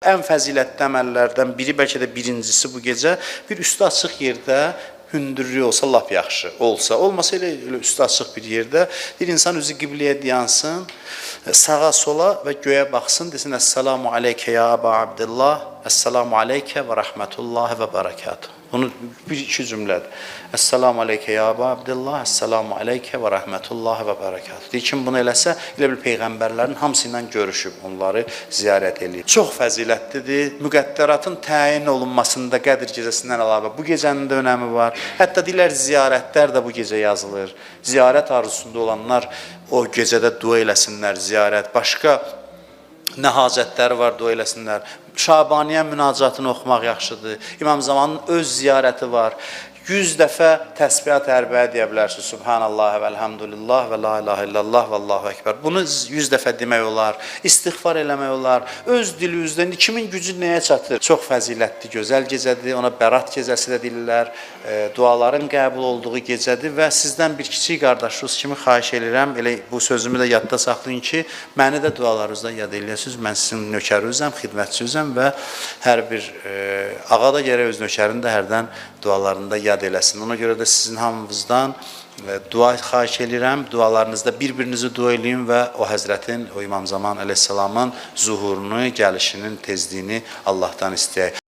Ən fəzilətli əməllərdən biri, bəlkə də birincisi bu gecə bir üstü açıq yerdə hündürlüyü olsa lap yaxşı olsa, olmasa elə üstü açıq bir yerdə bir insan üzü qibləyə dayansın, sağa sola və göyə baxsın, desin Əssalamu aleykə ya Əba Abdullah, Əssalamu aleykə və rəhmətullahi və bərəkatuhu. Bunu bir iki cümlədir. Əssalamu aleykə ya Əba Abdullah, Əssalamu aleykə və rəhmətullahi və bərəkatuhu. Deyir, kim bunu eləsə, elə bil peyğəmbərlərin hamısı ilə görüşüb, onları ziyarət eləyir. Çox fəzilətlidir. Müqəddəratın təyin olunmasında Qədr gecəsindən əlavə bu gecənin də önəmi var. Hətta deyirlər ziyarətlər də bu gecə yazılır. Ziyarət arzusunda olanlar o gecədə dua eləsinlər, ziyarət. Başqa nə hacətləri var dua eləsinlər. Şabaniyə münacatını oxumaq yaxşıdır. İmam Zamanın öz ziyarəti var. 100 dəfə təsbihat ərbəyə deyə bilərsiniz. Subhanallah və elhamdülillah və la ilahe illallah və Allahu ekber. Bunu 100 dəfə demək olar. İstiğfar eləmək olar. Öz dilinizdən kimin gücü nəyə çatır? Çox fəzilətli, gözəl gecədir. Ona Bərat gecəsi də deyirlər. Duaların qəbul olduğu gecədir və sizdən bir kiçik qardaşınız kimi xahiş eləyirəm. Elə bu sözümü də yadda saxlayın ki, məni də dualarınızda yad eləyəsiniz. Mən sizin nökərinizəm, xidmətçinizəm və hər bir ağa da gərək öz nökərini də hərdən dualarında yad eləsin. Ona görə də sizin hamınızdan dua xahiş eləyirəm. Dualarınızda bir-birinizi dua eləyin və o həzrətin, o İmam Zaman əleyhissalamın zuhurunu, gəlişinin tezliyini Allahdan istəyək.